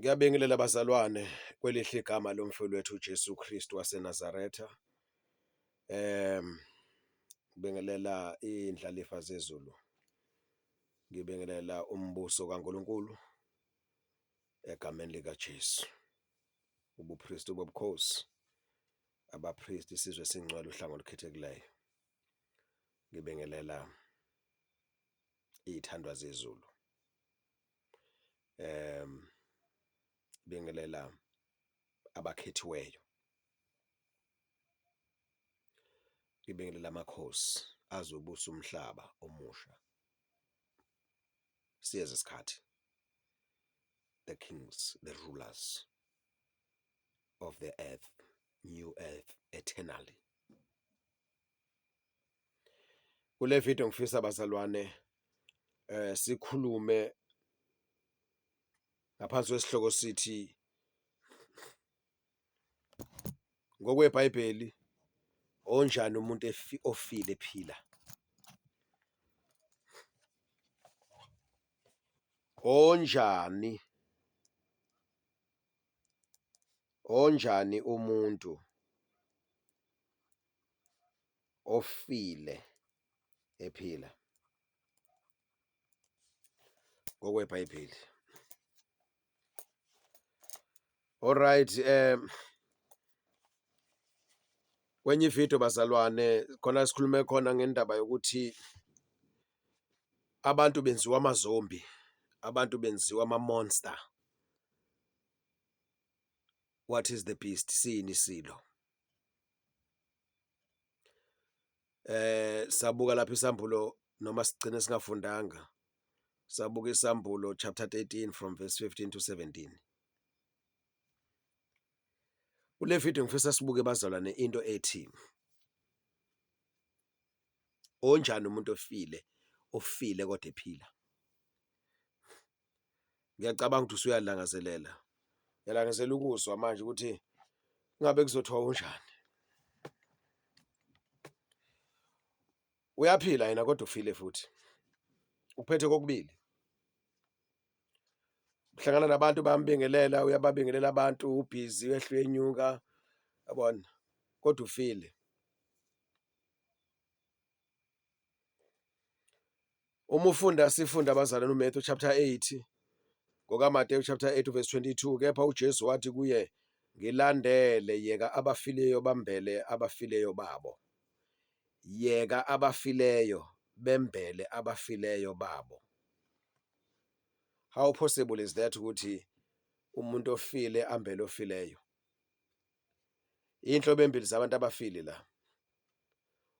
Ngiyabingelela bazalwane kwelihle igama lomfeli wethu uJesu Kristu waseNazaretha. Ngibingelela iy'ndlalifa zezulu, ngibingelela umbuso kaNkulunkulu egameni likaJesu. Ubuphristi bobukhosi, abaphristi, isizwe esingcwele, uhlanga olukhethekileyo. Ngibingelela iy'thandwa zezulu, ngibingelela abakhethiweyo, ngibingelela amakhosi azobusa umhlaba omusha. Siyeza isikhathi, the kings, the rulers of the earth, new earth eternally. Kule video ngifisa bazalwane sikhulume ngaphansi kwesihloko sithi ngokweBhayibheli onjani umuntu ofile ephila. Onjani, onjani umuntu ofile ephila ngokweBhayibheli. Alright, kwenye ividiyo bazalwane khona sikhulume khona ngendaba yokuthi abantu benziwa amazombi, abantu benziwa ama-monster. What is the beast? Siyini isilo? Sabuka lapha isambulo noma sigcine singafundanga, sabuka isambulo chapter 13 from verse 15 to 17. Kule video ngifisa sibuke bazalwane into ethi onjani umuntu ofile, ofile kodwa ephila. Ngiyacabanga ukuthi usuyalangazelela, uyalangazelela ukuzwa manje ukuthi ngabe kuzothiwa unjani. Uyaphila yena kodwa ufile futhi, uphethe kokubili. Uhlangana nabantu bayambingelela, uyababingelela abantu, ubhizi uyehla uyenyuka, yabona, kodwa ufile. Uma ufunda sifunda abazalwane uMatthew chapter 8 ngokaMateyu chapter 8 verse 22, kepha uJesu wathi kuye, ngilandele, yeka abafileyo bambele abafileyo babo. Yeka abafileyo bembele abafileyo babo. How possible is that ukuthi umuntu ofile ambele ofileyo? Inhlobo embili zabantu abafile la.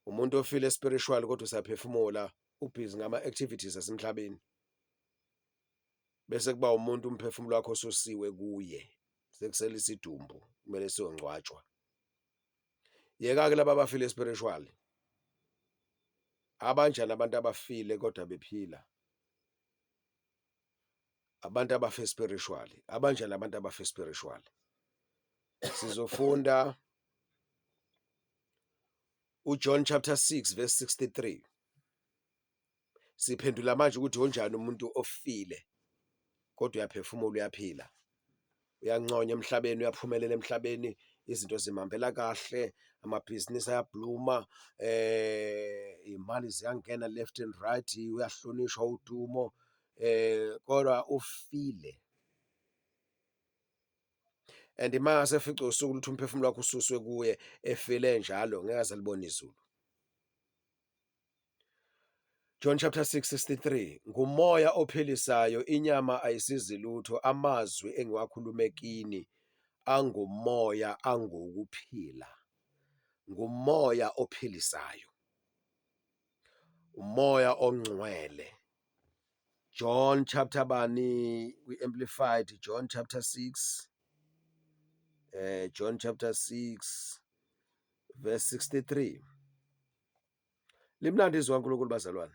Umuntu ofile spiritual kodwa usaphefumula, ubhizi ngama activities asemhlabeni. Bese kuba umuntu umphefumulo wakhe osusiwe kuye, sekusele isidumbu kumele siyongcwatshwa. Yeka-ke laba abafile spiritual. Abanjani abantu abafile kodwa bephila? Abantu abafe spiritually. Abanjani abantu abafe spiritually? Sizofunda uJohn chapter 6 verse 63. Siphendula manje ukuthi onjani umuntu ofile kodwa uyaphefumula uyaphila. Uyanconya emhlabeni, uyaphumelela emhlabeni, izinto zimhambela kahle, amabhizinisi ayabluma, iy'mali ziyangena left and right, uyahlonishwa udumo, kodwa ufile. And uma ngase efice usuku ukuthi umphefumulo wakhe ususwe kuye efile njalo, ngeke aze alibone izulu. John chapter 6 63, ngumoya ophilisayo, inyama ayisizi lutho, amazwi engiwakhulume kini angumoya angukuphila. Ngumoya ophilisayo, umoya ongcwele. John chapter bani kwi-Amplified, John chapter 6, John chapter 6 verse 63. Limnandi izwi kaNkulunkulu bazalwane.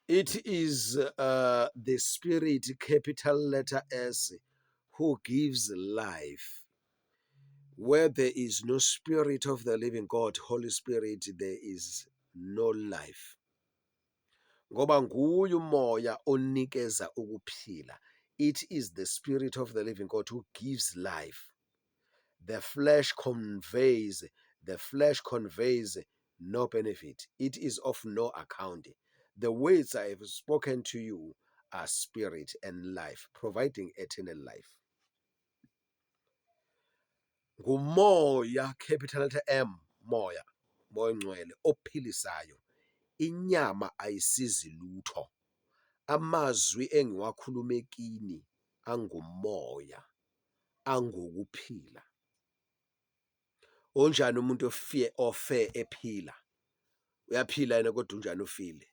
It is the spirit capital letter S who gives life. Where there is no spirit of the living God, Holy Spirit, there is no life. Ngoba nguye umoya onikeza ukuphila. It is the spirit of the living God who gives life. The flesh conveys, the flesh conveys no benefit. It is of no account. The words I have spoken to you are spirit and life, providing eternal life. Ngumoya, capital letter M, moya, moya ongcwele ophilisayo. Inyama ayisizi lutho. Amazwi engiwakhulume kini angumoya, angukuphila. Onjani umuntu ofie ofe ephila? Uyaphila yena kodwa unjani ufile?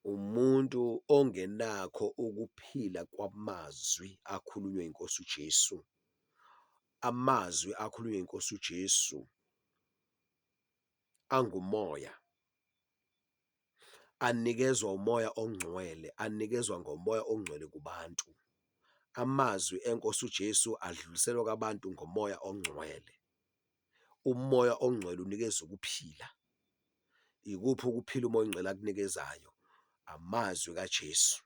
Umuntu ongenakho ukuphila kwamazwi akhulunywe inkosi uJesu. Amazwi akhulunywe inkosi uJesu angumoya, anikezwa umoya ongcwele, anikezwa ngomoya ongcwele kubantu. Amazwi enkosi uJesu adluliselwa kwabantu ngomoya ongcwele. Umoya ongcwele unikeza ukuphila. Ikuphi ukuphila umoya ongcwele akunikezayo? Amazwi kaJesu.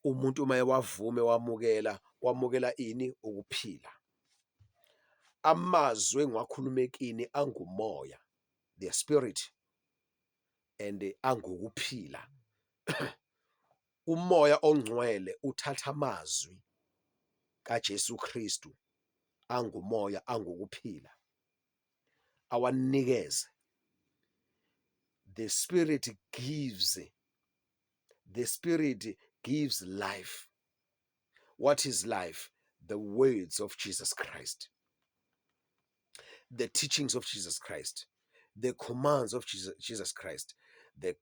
Umuntu uma ewavume wamukela, wamukela ini? Ukuphila. Amazwi engiwakhulume kini angumoya, the spirit and angukuphila. Umoya ongcwele uthatha amazwi kaJesu Kristu angumoya angukuphila awanikeze. The spirit gives, the spirit gives life. What is life? The words of Jesus Christ, the teachings of Jesus Christ, the commands of Jesus Christ, the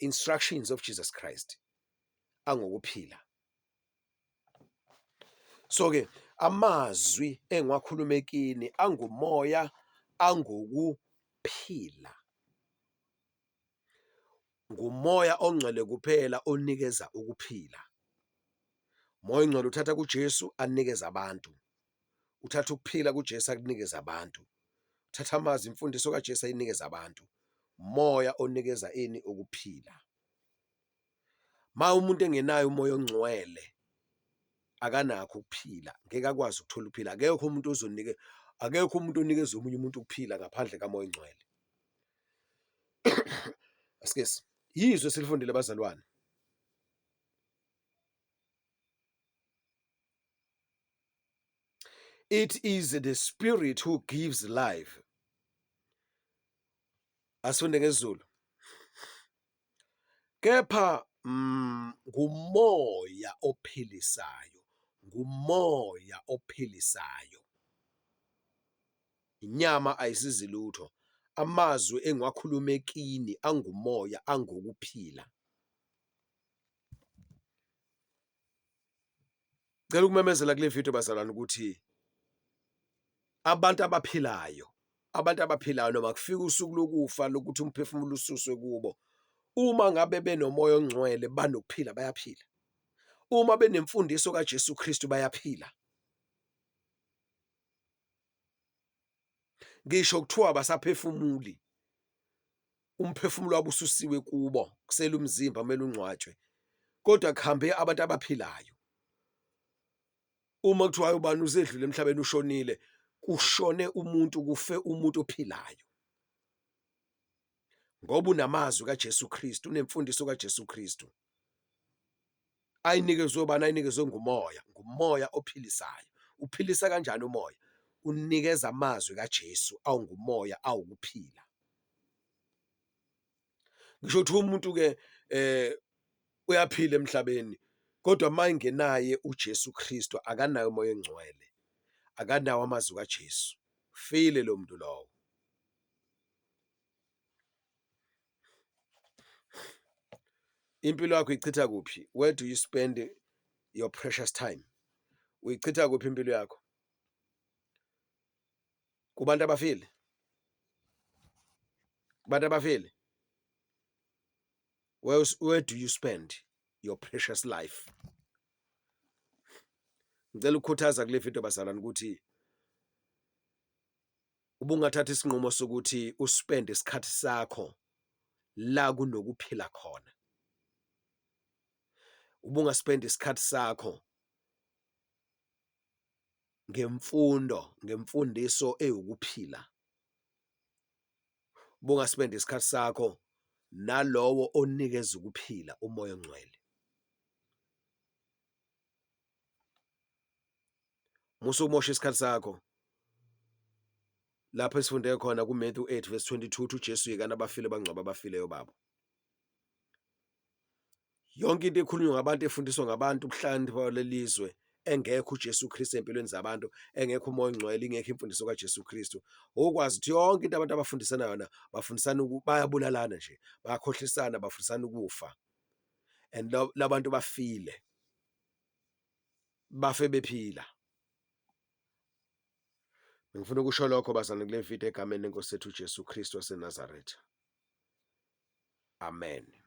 instructions of Jesus Christ angokuphila. So ke amazwi engiwakhulume kini angumoya angokuphila. Ngumoya ongcwele kuphela onikeza ukuphila. Moya ongcwele uthatha kuJesu anikeza abantu. Uthatha ukuphila kuJesu akunikeza abantu. Uthatha amazwi imfundiso kaJesu ayinikeza abantu. Moya onikeza ini ukuphila. Ma umuntu engenayo umoya ongcwele akanakho ukuphila, ngeke akwazi ukuthola ukuphila. Akekho umuntu ozonike, akekho umuntu onikeza omunye umuntu ukuphila ngaphandle kamoya ongcwele. Asikesi. Yizwe esilifundile bazalwane. It is the spirit who gives life. Asifunde ngesiZulu. Kepha ngumoya ophilisayo, ngumoya ophilisayo. Inyama ayisizi lutho. Amazwi engiwakhulume kini angumoya angokuphila. Cela ukumemezela kule video bazalwane ukuthi abantu abaphilayo, abantu abaphilayo noma kufika usuku lokufa lokuthi umphefumulo ususwe kubo, uma ngabe benomoya ongcwele banokuphila bayaphila. Uma benemfundiso kaJesu Kristu bayaphila. Ngisho kuthiwa abasaphefumuli, umphefumulo wabo ususiwe kubo, kusele umzimba kumele ungcwatshwe, kodwa kuhambe abantu abaphilayo. Uma kuthiwa ubani usedlule emhlabeni ushonile, kushone umuntu, kufe umuntu ophilayo. Ngoba unamazwi kaJesu Kristu, unemfundiso kaJesu Kristu. Ayinikezwe ubani? Ayinikezwe ngumoya, ngumoya ophilisayo. Uphilisa kanjani umoya? Unikeza amazwi kaJesu awungumoya awukuphila. Ngisho ukuthi umuntu ke uyaphila emhlabeni kodwa uma engenaye uJesu Kristu akanayo umoya ongcwele, akanawo amazwi kaJesu, file lo muntu lowo. Impilo yakho uyichitha kuphi? Where do you spend your precious time? Uyichitha kuphi impilo yakho? Kubantu abafile? Kubantu abafile? Where do you spend your precious life? Ngicela ukukhuthaza kule video bazalwane ukuthi ubungathatha isinqumo sokuthi uspende isikhathi sakho la kunokuphila khona. Ubungaspenda isikhathi sakho ngemfundo, ngemfundiso ewukuphila. Ubungaspenda isikhathi sakho nalowo onikeza ukuphila, uMoya oNgcwele. Musa ukumosha isikhathi sakho lapho esifunde khona kuMatthew 8 verse 22 uthi uJesu yekani abafile bangcwaba abafileyo babo. Yonke into ekhulunywa ngabantu efundiswa ngabantu ubuhlakaniphi balelizwe engekho uJesu Kristu empilweni zabantu engekho uMoya oNgcwele ingekho imfundiso kaJesu Kristu ukwazi ukuthi yonke into abantu abafundisana yona bafundisana bayabulalana nje bayakhohlisana bafundisana ukufa and labantu bafile bafe bephila. Ngifuna ukusho lokho bazalwane kule video egameni lenkosi yethu uJesu Kristu waseNazaretha. Amen.